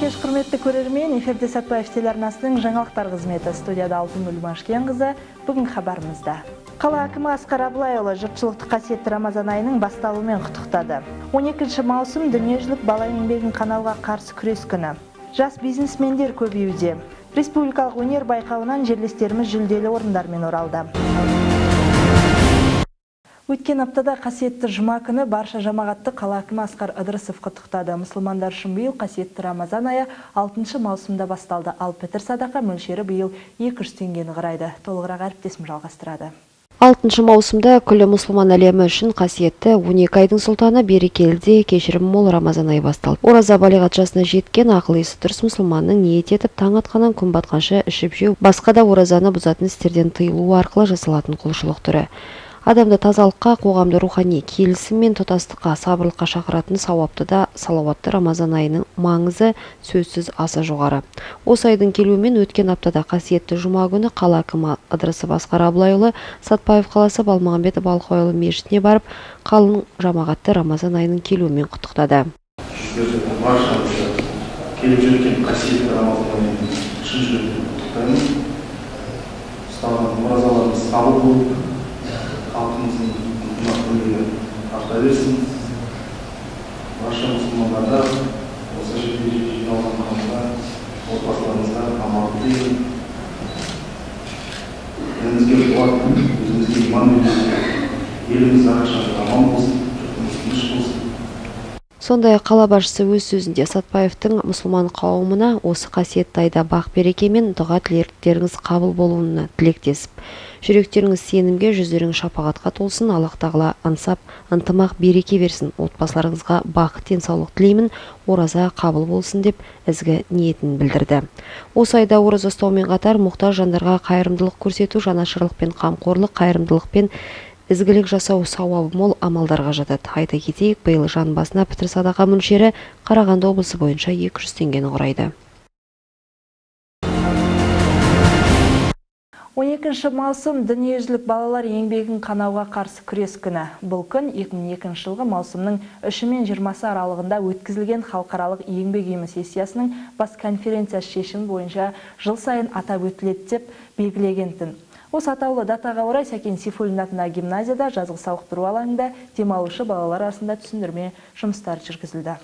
Қайырлы кеш, құрметті көрермен. Эфирде Сәтбаев телеарнасының жаңалықтар қызметі. Студияда Алтынгүл Машкенқызы. Бүгінгі хабарымызда. Қала әкімі Асқар Абылайұлы жұртшылықты қасиетті Рамазан айының басталуымен құттықтады. 12 маусым дүниежүзілік бала еңбегін қанауға қарсы күрес күні. Жас бизнесмендер көбеюде. Республикалық өнер байқауынан жерлестеріміз жүлделі орындармен оралды. Өткен аптада қасиетті жұма күні барша жамағатты қала әкімі Асқар Ыдырысов құттықтады. Мұсылмандар үшін биыл қасиетті Рамазан айы 6 маусымда басталды. Ал пітір садақа мөлшері биыл 200 теңгені құрайды. Толығырақ әріптесім жалғастырады. 6 маусымда күллі мұсылман әлемі үшін қасиетті 12 айдың сұлтаны берекелі кешірім мол Рамазан айы басталды. Ораза балиғат жасына жеткен ақыл есі дұрыс мұсылманның ниет етіп таң атқаннан күн батқанша ішіп жеу, басқа да оразаны бұзатын істерден тыйылу арқылы жасалатын құлшылық түрі. Адамды тазалыққа, қоғамды рухани келісім мен тұтастыққа, сабырлыққа шақыратын сауапты да салауатты Рамазан айының маңызы сөзсіз аса жоғары. Осы айдың келуімен өткен аптада қасиетті жұма күні қала әкімі Ыдырысов Асқар Абылайұлы Сәтбаев қаласы Балмағамбет Балқойұлы мешітіне барып, қалың жамағатты Рамазан айының келуімен құттықтады. Сіздерді баршаңызды келіп жеткен қасиетті Рамазан айымен шын жүректен құттықтаймын. Ұстаған оразаларыңыз қабыл болып, халқымыздың ынтымақ бірлігі арта берсін. Барша мұсылмандарға, осы жерде жиналған қауымға, отбасыларыңызға амандық тілеймін. Елімізге қуат, өзімізге иман берсін. Еліміз әрқашан аман болсын, жұртымыз тыныш болсын. Сондай-ақ қала басшысы өз сөзінде Сәтбаевтың мұсылман қауымына осы қасиетті айда бақ береке мен дұға тілектеріңіз қабыл болуына тілектесіп, жүректеріңіз сенімге, жүздеріңіз шапағатқа толсын, Аллах тағала ансап, ынтымақ береке берсін, отбасыларыңызға бақыт, денсаулық тілеймін, ораза қабыл болсын деп ізгі ниетін білдірді. Осы айда ораза ұстаумен қатар мұқтаж жандарға қайырымдылық көрсету, жанашырлық пен қамқорлық, қайырымдылық пен ізгілік жасау сауабы мол амалдарға жатады. Айта кетейік, биыл жан басына пітір садақа мөлшері Қарағанды облысы бойынша 200 теңгені құрайды. 12 маусым дүниежүзілік балалар еңбегін қанауға қарсы күрес күні. Бұл күн 2002 жылғы маусымның 3 мен 20 аралығында өткізілген халықаралық еңбек ұйымы сессиясының бас конференциясы шешімі бойынша жыл сайын атап өтіледі деп белгілеген. Осы атаулы датаға орай Сәкен Сейфуллин атындағы гимназияда жазғы сауықтыру алаңында демалушы балалар арасында түсіндірме жұмыстары жүргізілді.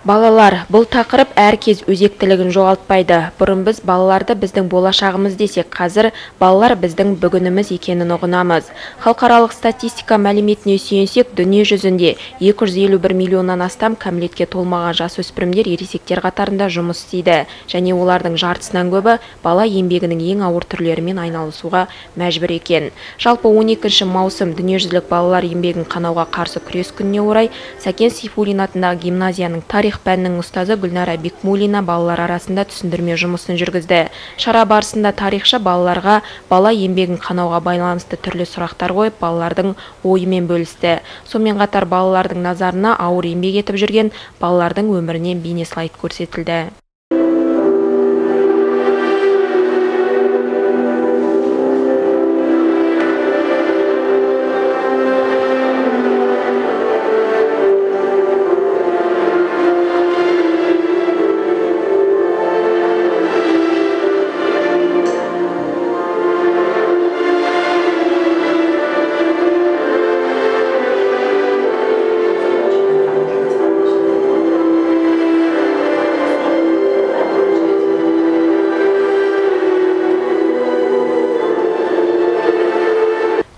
Балалар, бұл тақырып әр кез өзектілігін жоғалтпайды. Бұрын біз балаларды біздің болашағымыз десек, қазір балалар біздің бүгініміз екенін ұғынамыз. Халықаралық статистика мәліметіне сүйенсек, дүние жүзінде 251 миллионнан астам кәмелетке толмаған жасөспірімдер ересектер қатарында жұмыс істейді. Және олардың жартысынан көбі бала еңбегінің ең ауыр түрлерімен айналысуға мәжбүр екен. Жалпы 12 маусым дүниежүзілік балалар еңбегін қанауға қарсы күрес күніне орай Сәкен Сейфуллин атындағы гимназияның тарих пәнінің ұстазы Гүлнара Бекмулина балалар арасында түсіндірме жұмысын жүргізді. Шара барысында тарихшы балаларға бала еңбегін қанауға байланысты түрлі сұрақтар қойып, балалардың ойымен бөлісті. Сонымен қатар балалардың назарына ауыр еңбек етіп жүрген балалардың өмірінен бейнеслайд көрсетілді.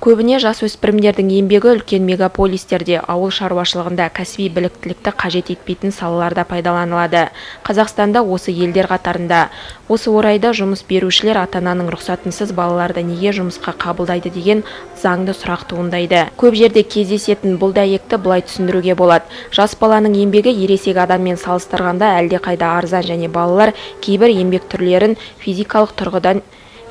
Көбіне жасөспірімдердің еңбегі үлкен мегаполистерде, ауыл шаруашылығында кәсіби біліктілікті қажет етпейтін салаларда пайдаланылады. Қазақстанда осы елдер қатарында. Осы орайда жұмыс берушілер ата-ананың рұқсатынсыз балаларды неге жұмысқа қабылдайды деген заңды сұрақ туындайды. Көп жерде кездесетін бұл дәйекті былай түсіндіруге болады. Жас баланың еңбегі ересек адаммен салыстырғанда әлдеқайда арзан және балалар кейбір еңбек түрлерін физикалық тұрғыдан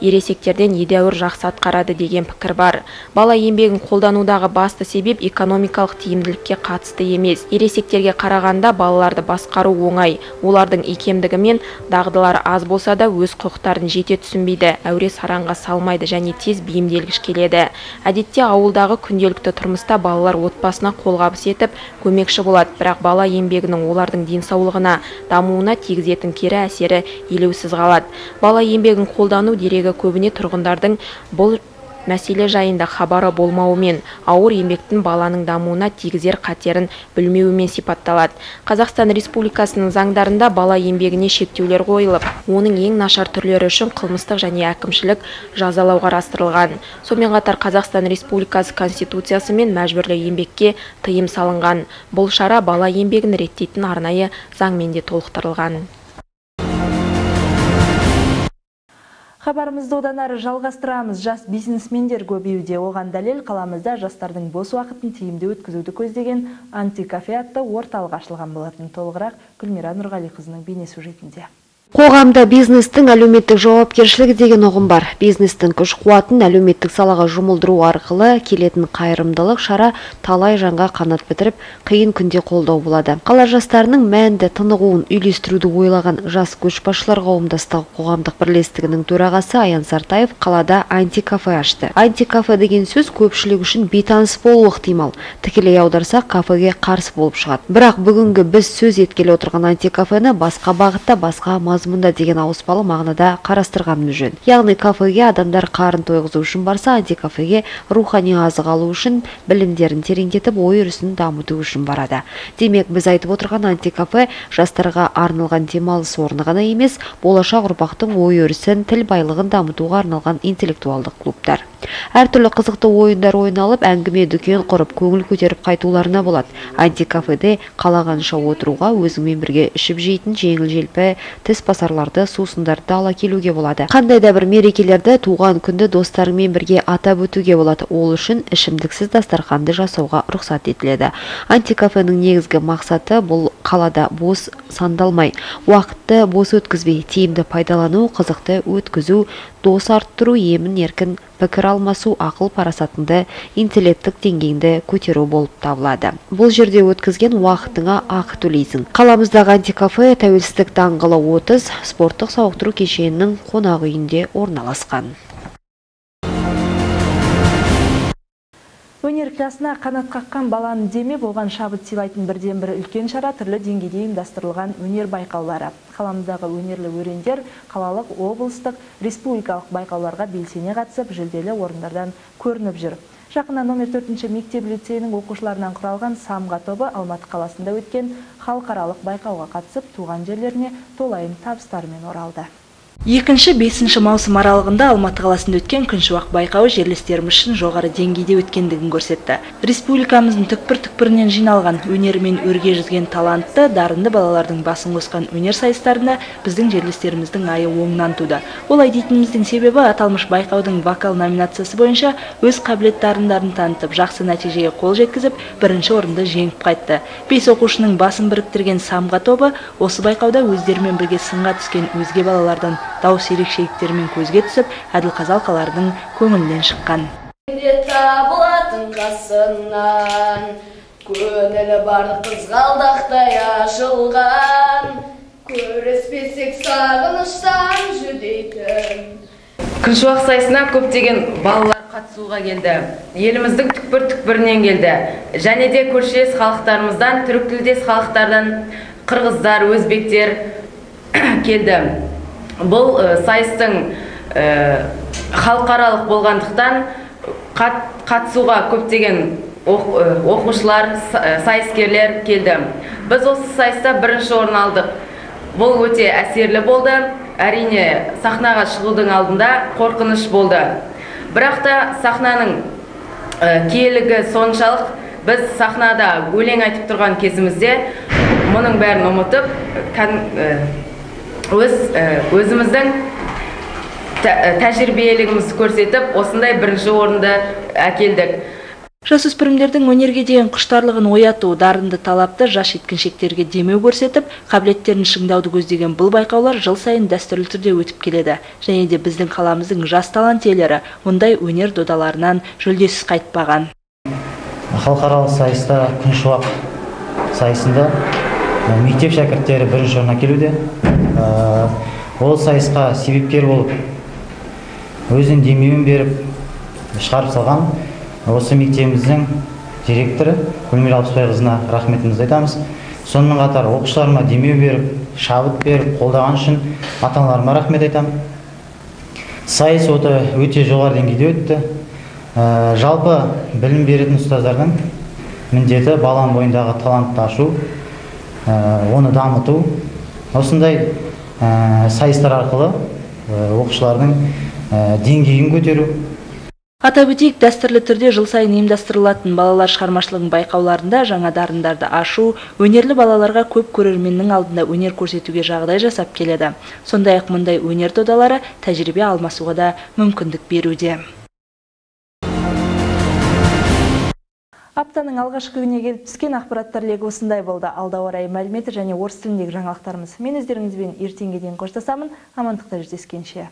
ересектерден едәуір жақсы атқарады деген пікір бар. Бала еңбегін қолданудағы басты себеп экономикалық тиімділікке қатысты емес. Ересектерге қарағанда балаларды басқару оңай. Олардың икемдігі мен дағдылары аз болса да өз құқықтарын жете түсінбейді, әуре сараңға салмайды және тез бейімделгіш келеді. Әдетте ауылдағы күнделікті тұрмыста балалар отбасына қолғабыс етіп көмекші болады, бірақ бала еңбегінің олардың денсаулығына, дамуына тигізетін кері әсері елеусіз қалады. Бала еңбегін қолдану дерегі көбіне тұрғындардың бұл мәселе жайында хабары болмауымен, ауыр еңбектің баланың дамуына тигізер қатерін білмеуімен сипатталады. Қазақстан Республикасының заңдарында бала еңбегіне шектеулер қойылып, оның ең нашар түрлері үшін қылмыстық және әкімшілік жазалау қарастырылған. Сонымен қатар Қазақстан Республикасы Конституциясымен мәжбүрлі еңбекке тыйым салынған. Бұл шара бала еңбегін реттейтін арнайы заңмен де толықтырылған. Хабарымызды одан әрі жалғастырамыз. Жас бизнесмендер көбеюде. Оған дәлел қаламызда жастардың бос уақытын тиімді өткізуді көздеген антикафе атты орталық ашылған болатын. Толығырақ Гүлмира Нұрғалиқызының бейнесюжетінде. Қоғамда бизнестің әлеуметтік жауапкершілігі деген ұғым бар. Бизнестің күш қуатын әлеуметтік салаға жұмылдыру арқылы келетін қайырымдылық шара талай жанға қанат бітіріп, қиын күнде қолдау болады. Қала жастарының мәнді тынығуын үйлестіруді ойлаған жас көшбасшылар қауымдастығы қоғамдық бірлестігінің төрағасы Аян Сартаев қалада антикафе ашты. Антикафе деген сөз көпшілік үшін бейтаныс болуы ықтимал. Тікелей аударсақ, кафеге қарсы болып шығады. Бірақ бүгінгі біз сөз еткелі отырған антикафені басқа бағытта, басқа мазмұнда деген ауыспалы мағынада қарастырғанымыз жөн. Яғни кафеге адамдар қарын тойғызу үшін барса, антикафеге рухани азық алу үшін, білімдерін тереңдетіп, ой өрісін дамыту үшін барады. Демек, біз айтып отырған антикафе жастарға арналған демалыс орны ғана емес, болашақ ұрпақтың ой өрісін, тіл байлығын дамытуға арналған интеллектуалдық клубтар. Әртүрлі қызықты ойындар ойналып, әңгіме дүкен құрып, көңіл көтеріп қайтуларына болады. Антикафеде қалағанша отыруға, өзіңмен бірге ішіп жейтін жеңіл-желпі тіс басарларды, сусындарды ала келуге болады. Қандай да бір мерекелерді, туған күнді достарыңмен бірге атап өтуге болады. Ол үшін ішімдіксіз дастарханды жасауға рұқсат етіледі. Антикафенің негізгі мақсаты бұл қалада бос сандалмай, уақытты бос өткізбей, тиімді пайдалану, қызықты өткізу, дос арттыру, емін еркін пікір алмасу, ақыл парасатыңды, интеллекттік деңгейіңді көтеру болып табылады. Бұл жерде өткізген уақытыңа ақы төлейсің. Қаламыздағы антикафе Тәуелсіздік даңғылы 30 спорттық сауықтыру кешенінің қонақ үйінде орналасқан. Өнер класына қанат қаққан баланы демеп, оған шабыт сыйлайтын бірден-бір үлкен шара түрлі деңгейде ұйымдастырылған өнер байқаулары. Қаламыздағы өнерлі өрендер қалалық, облыстық, республикалық байқауларға белсене қатысып, жүлделі орындардан көрініп жүр. Жақында номер 4-ші мектеп лицейінің оқушыларынан құралған Самға тобы Алматы қаласында өткен халықаралық байқауға қатысып, туған жерлеріне толайым табыстарымен оралды. 2-5 маусым аралығында Алматы қаласында өткен Күншуақ байқауы жерлестеріміз үшін жоғары деңгейде өткендігін көрсетті. Республикамыздың түкпір-түкпірінен жиналған өнерімен өрге жүзген талантты, дарынды балалардың басын қосқан өнер сайыстарында біздің жерлестеріміздің айы оңнан туды. Олай дейтініміздің себебі аталмыш байқаудың вокал номинациясы бойынша өз қабілет дарындарын танытып, жақсы нәтижеге қол жеткізіп, бірінші орынды жеңіп қайтты. 5 оқушының басын біріктірген Самға тобы осы байқауда өздерімен бірге сынға түскен өзге балалардан дауыс ерекшеліктерімен көзге түсіп, әділқазы алқалардың көңілінен шыққан. Табылатын қасынан, көңілі бар қызғалдақтай ашылған, көріспесек сағыныштан жүдейтін. Күншуақ сайысына көптеген балалар қатысуға келді. Еліміздің түкпір-түкпірінен келді. Және де көршілес халықтарымыздан, түрік тілдес халықтардан қырғыздар, өзбектер келді. Бұл сайыстың халықаралық болғандықтан қатысуға көптеген оқушылар, сайыскерлер келді. Біз осы сайыста бірінші орын алдық. Бұл өте әсерлі болды. Әрине, сахнаға шығудың алдында қорқыныш болды. Бірақ та сахнаның киелігі соншалық, біз сахнада өлең айтып тұрған кезімізде мұның бәрін ұмытып, өзіміздің тәжірибелігімізді көрсетіп, осындай бірінші орынды әкелдік. Жасөспірімдердің өнерге деген құштарлығын ояту, дарынды талапты жас жеткіншектерге демеу көрсетіп, қабілеттерін шыңдауды көздеген бұл байқаулар жыл сайын дәстүрлі түрде өтіп келеді. Және де біздің қаламыздың жас талант иелері мұндай өнер додаларынан жүлдесіз қайтпаған. Халықаралық сайыста Күншуақ сайысында мектеп шәкірттері бірінші орын әкелуде. Ол сайысқа себепкер болып, өзінің демеуін беріп, шығарып салған осы мектебіміздің директоры Гүлмира Алпысбайқызына рахметімізді айтамыз. Сонымен қатар оқушыларыма демеу беріп, шабыт беріп, қолдаған үшін ата-аналарыма рахмет айтамын. Сайыс өте жоғары деңгейде өтті. Жалпы білім беретін ұстаздардың міндеті баланың бойындағы талантты ашу, оны дамыту. Осындай сайыстар арқылы оқушылардың деңгейін көтеру. Атап өтейік, дәстүрлі түрде жыл сайын ұйымдастырылатын балалар шығармашылығының байқауларында жаңа дарындарды ашу, өнерлі балаларға көп көрерменнің алдында өнер көрсетуге жағдай жасап келеді. Сондай-ақ мұндай өнер додалары тәжірибе алмасуға да мүмкіндік беруде. Аптаның алғашқы күніне келіп түскен ақпараттар легі осындай болды. Алда ауа райы мәліметі және орыс тіліндегі жаңалықтарымыз. Мен өздеріңізбен ертеңге дейін қоштасамын. Амандықта жүздескенше.